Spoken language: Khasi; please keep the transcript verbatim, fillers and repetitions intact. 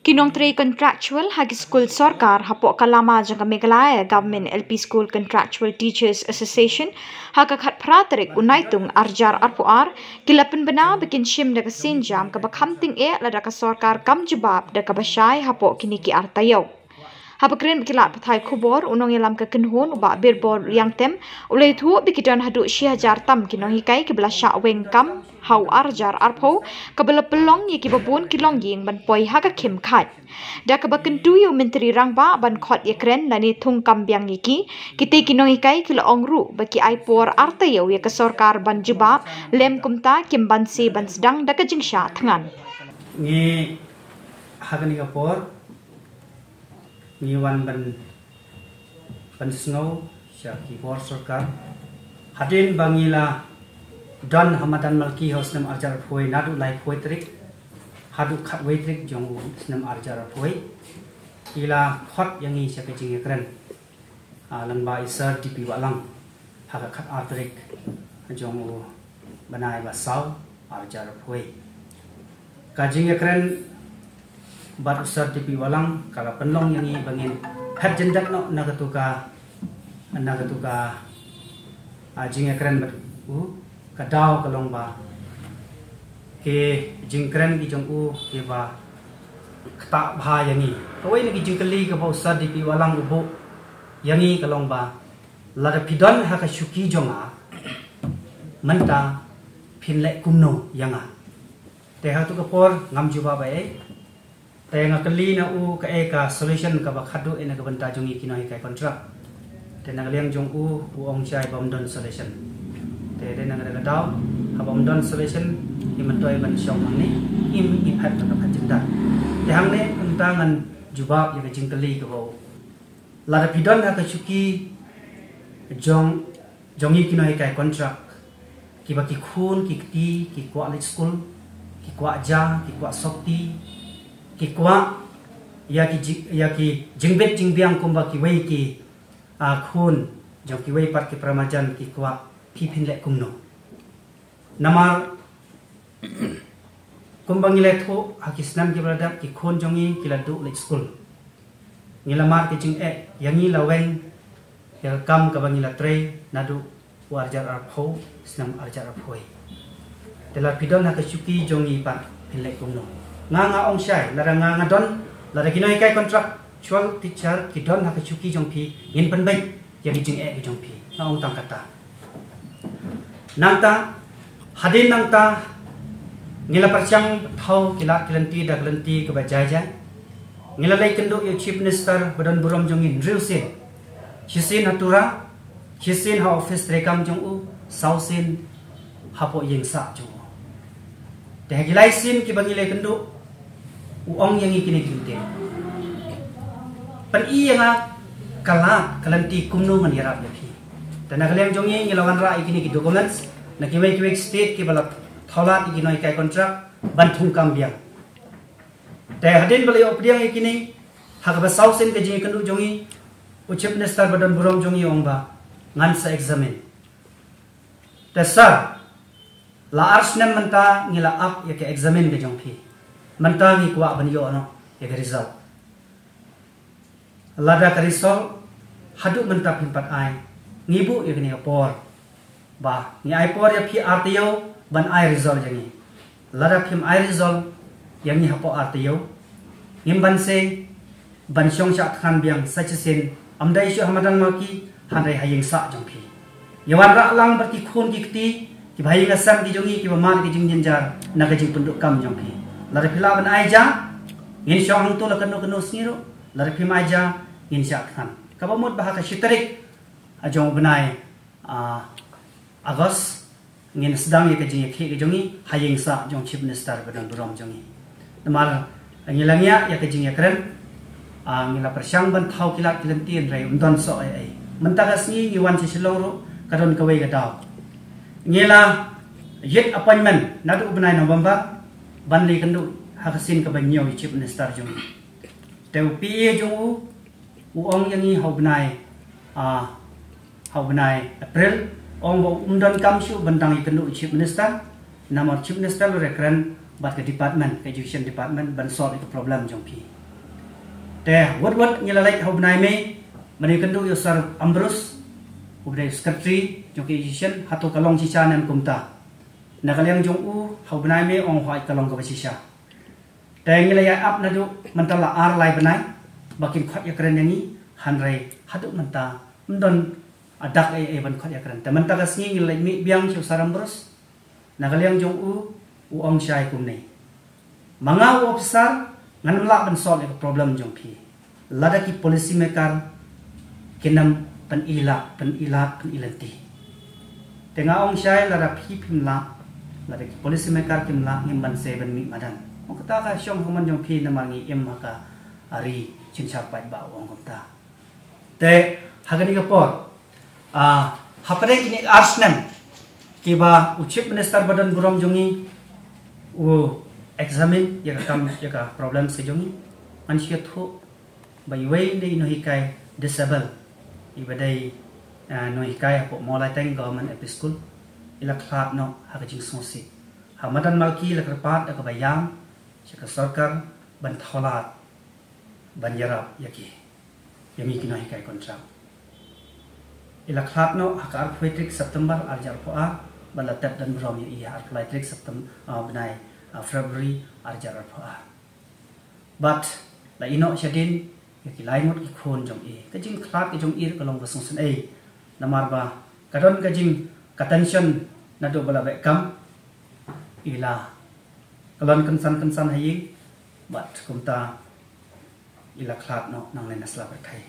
Ki nongtrei contractual ha ki skul sorkar hapoh ka lama jong ka Meghalaya Government L P School Contractual Teachers Association ha ka khatphra tarik u Naitung arjar arphuh ar ki la pynbna ba kin shim da ka sienjam kaba kham tyngeh lada ka sorkar kam jubab da kaba shai hapoh kine ki ar taïew. Haba kren bad ki lad pathai khubor, u nongïalam ka kynhun u Bah Birbor Liangtem u la ïathuh ba ki don haduh shi hajar tam ki nonghikai kiba la shah weng kam ha u arjar arphew, kaba la pynlong ïa kiba bun ki longïing ban poi ha ka khim khait. Da kaba kyntu ïa u Myntri Rangbah ban khot ïakren lane thung kam biang ïa ki, kitei ki nonghikai ki la ong ruh ba ki ai por ar taïew ïa ka sorkar ban jubab, lym kumta kim banse ban sdang da ka jingshah thngan. Ngi ha kane ka por ngi wan ban pynsngew sha ki bor sorkar. Hadien ba ngi la don ha madan Malki ha u snem arjar arphew, naduh laiphew tarik haduh khatwei tarik jong u snem arjar arphew, ki la khot ïa ngi sha ka jingïakren, ah, lyngba i Sir D P Wahlang ha ka khatar tarik jong u bnai ba saw arjar arphew. Ka jingïakren bad u Sir D P Wahlang ka la pynlong ïa ngi ba ngin phet jyndat noh na katu ka, na katu ka, ah, jingïakren bad u. Ka daw ka long ba ki jingkren ki jong u kiba ktah bha ïa ngi. Kawei na ki jingkylli kaba u Sir D P Wahlang u buh ïa ngi ka long ba, lada phi don ha ka shuki jong nga mynta, phin leh kumno ïa nga? Te ha katu ka por ngam jubab ei ei. Te nga kylli na u kaei ka solution kaba khadduh na ka bynta jong ngi ki nonghikai contract. Te na ka liang jong u, u ong shai ba ym don solution. Te dei na ka daw, haba ym don solution, ngi myntoi ban shong hangne, ngi, ngi phet na ka phet jyndat. Te hangne kumta ngan jubab ïa ka jingkylli kaba u. Lada phi don ha ka shuki jong, jong ngi ki nonghikai contract, kiba ki khun ki kti ki kwah leit skul, ki kwah ja, ki kwah sopti, ki kwah ïa ki ji-, ïa ki jingbit jingbiang kumba kiwei ki, ah, khun jong kiwei pat ki para marjan ki kwah, phi phin leh kumno? Namar kumba ngi la ïathuh ha ki snem kiba la dep, ki khun jong ngi ki la duh leit skul. Ngi la mad ka jingeh, ïa ngi la weng ïa ka kam kaba ngi la trei naduh u arjar arphew, snem arjar arphew. Te lada phi don ha ka shuki jong ngi pat, phin leh kumno? Nga, nga ong shai, lada nga, nga don, lada ki nonghikai contractual teacher ki don ha ka shuki jong phi, ngin pynbeit ïa ki jingeh ki jong phi. Nga ong tang kata. Nangta, hadien nangta, ngi la pyrshang thaw ki lad ki lynti da ka lynti kaba jai jai. Ngi la leit kynduh ïa u Chief Minister ba don burom jong ngi hynriew sien. Shisien ha Tura, shisien ha office treikam jong u, saw sien hapoh ïing sah jong u. Te ha ki lai sien kiba ngi leit kynduh, u ong ïa ngi kine ki kyntien. Pyni ïa nga ka lad ka lynti kumno ngan ïarap ïa phi. Te na ka liang jong ngi, ngi la wanrah ïa kine ki documents na kiwei kiwei ki state kiba la thaw lad ïa ki nonghikai contract ban thung kam biang. Te hadien ba la ïoh pdiang ïa kine, ha kaba saw sien ka jingïakynduh jong ngi, u Chief Minister ba don burom jong ngi u ong ba ngan sa examine. Te sir, la ar snem mynta ngi la ap ïa ka examine ka jong phi. Mynta ngi kwah ban ïoh noh ïa ka result. Lada ka result haduh mynta phim pat ai, ngi buh ïa kane ka por ba ngi ai por ïa phi ar taïew ban ai result ïa ngi. Lada phim ai result ïa ngi hapoh ar taïew, ngim banse ban shong shah thngan biang sa shisien, ym dei shuh ha madan Malki, hynrei ha ïing sah jong phi. Ïa wanrah lang bad ki khun ki kti kiba ha ïing ha sem ki jong ngi kiba mad ki jingjynjar na ka jingpynduh kam jong phi. Lada phi lah ban ai ja, ngin shong hangto la kano kano sngi ruh. Lada phim ai ja, ngin shah thngan. Kaba mut ba ha ka shi tarik, ah, jong u bnai, ah, August, ngin sdang ïa ka jingïakhih ka jong ngi ha ïing sah jong Chief Minister ba don burom jong ngi. Namar ngi la ngiah ïa ka jingïakren, ah, ngi la pyrshang ban thaw ki lad ki lynti hynrei ym don soh ei ei. Mynta ka sngi ngi wan sha Shillong ruh ka don kawei ka daw. Ngi la ïit appointment naduh u bnai November ban leit kynduh ha ka sien kaba hynñiew ïa u Chief Minister jong ngi. Te u P A jong u u ong ïa ngi ha u bnai, ah, ha u bnai April, ong ba um don kam shuh ban dang ïakynduh u Chief Minister, namar Chief Minister u la kren bad ka department, ka education department, ban solve ïa ka problem jong phi. Te wut wut ngi la leit ha u bnai May, ban ïakynduh ïa u Sir Ambrose, u bnai secretary jong ka education, hato ka long shisha ne em kumta. Na ka liang jong u, ha u bnai May ong hooid ka long kaba shisha. Te ngi la ïa ap naduh mynta la ar lai bnai ba kin khot ïakren ïa ngi, hynrei haduh mynta ym don a dak ei ei ban khot ïakren. Te mynta ka sngi ngi la leit mih biang sha u Sir Ambrose. Na ka liang jong u, u ong shai kumne: Ma nga u officer ngan ym lah ban solve ïa ka problem jong phi lada ki policy maker kin ym pynilad, pynilad, pynilynti. Te nga ong shai, lada phi phim lah, lada ki policy maker kim lah, ngim banse ban mih madan. Ong kata ka shong ha mon jong phi, namar ngi im ha ka ri synshar paidbah, u ong kumta. Te ha kane ka por, ah, hapdeng kine ar snem kiba u Chief Minister ba don burom jong ngi u examine ïa ka kam, ïa ka problem se jong ngi, ngan shu ïathuh ba iwei na i nonghikai disable, iba dei, ah, nonghikai hapoh Mawlaiteng Government L P School, i la khlad noh ha ka jingsngewsih. Ha madan Malki la kyrpad da kaba ïam sha ka sorkar ban thaw lad ban ïarap ïa ki, ïa ngi ki nonghikai kontrak. I la khlad noh ha ka arphew tarik September arhajar arphew ar, bad la tep don burom ïa i ha arphew lai tarik September, ah, bnai, ah, February arhajar arphew ar. Bad la ïeh noh shadien ïa ki lai ngut ki khun jong i. Ka jingkhlad ka jong i ka long ba sngewsynei, namar ba ka don ka jing, ka tension naduh ba la beh kam. I la kyllon kynsan kynsan ha ïing, bad kumta i la khlad noh nangne na sla pyrthei.